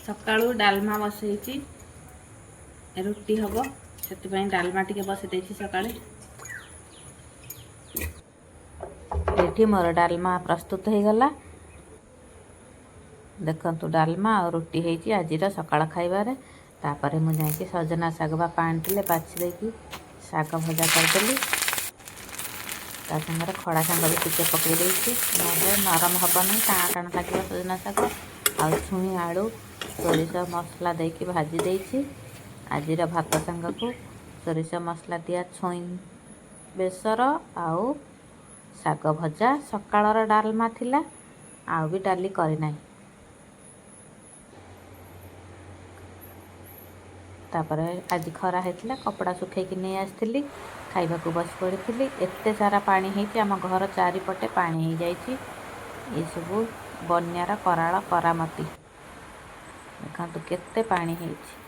ସକାଳୁ ଡାଲମା ବସେଇଛି, ରୁଟି ହେବ, ସେଥିପାଇଁ ଡାଲମା ଟିକେ ବସେଇ ଦେଇଛି ସକାଳେ। ଏଇଠି ମୋର ଡାଲମା ପ୍ରସ୍ତୁତ ହେଇଗଲା। ଦେଖନ୍ତୁ, ଡାଲମା ଆଉ ରୁଟି ହେଇଛି ଆଜିର ସକାଳ ଖାଇବାରେ। ତାପରେ ମୁଁ ଯାଇକି ସଜନା ଶାଗ ବାପା ଆଣିଥିଲେ, ବାଛି ଦେଇକି ଶାଗ ଭଜା କରିଦେଲି। ତା ସାଙ୍ଗରେ ଖଡ଼ା ଶାଗ ବି ଟିକେ ପକାଇ ଦେଇଛି, ନହେଲେ ନରମ ହେବନି, ଟାଣ ଟାଣ ଲାଗିବ ସଜନା ଶାଗ। ଆଉ ଛୁଇଁ ଆଳୁ ସୋରିଷ ମସଲା ଦେଇକି ଭାଜି ଦେଇଛି। ଆଜିର ଭାତ ସାଙ୍ଗକୁ ସୋରିଷ ମସଲା ଦିଆ ଛୁଇଁ ବେସର ଆଉ ଶାଗ ଭଜା। ସକାଳର ଡାଲମା ଥିଲା, ଆଉ ବି ଡାଲି କରିନାହିଁ। ତାପରେ ଆଜି ଖରା ହେଇଥିଲା, କପଡ଼ା ଶୁଖେଇକି ନେଇ ଆସିଥିଲି। ଖାଇବାକୁ ବସି ପଡ଼ିଥିଲି। ଏତେ ସାରା ପାଣି ହେଇଛି, ଆମ ଘର ଚାରିପଟେ ପାଣି ହେଇଯାଇଛି। ଏସବୁ ବନ୍ୟାର କରାଳ କରାମତି। ଦେଖନ୍ତୁ, କେତେ ପାଣି ହେଇଛି।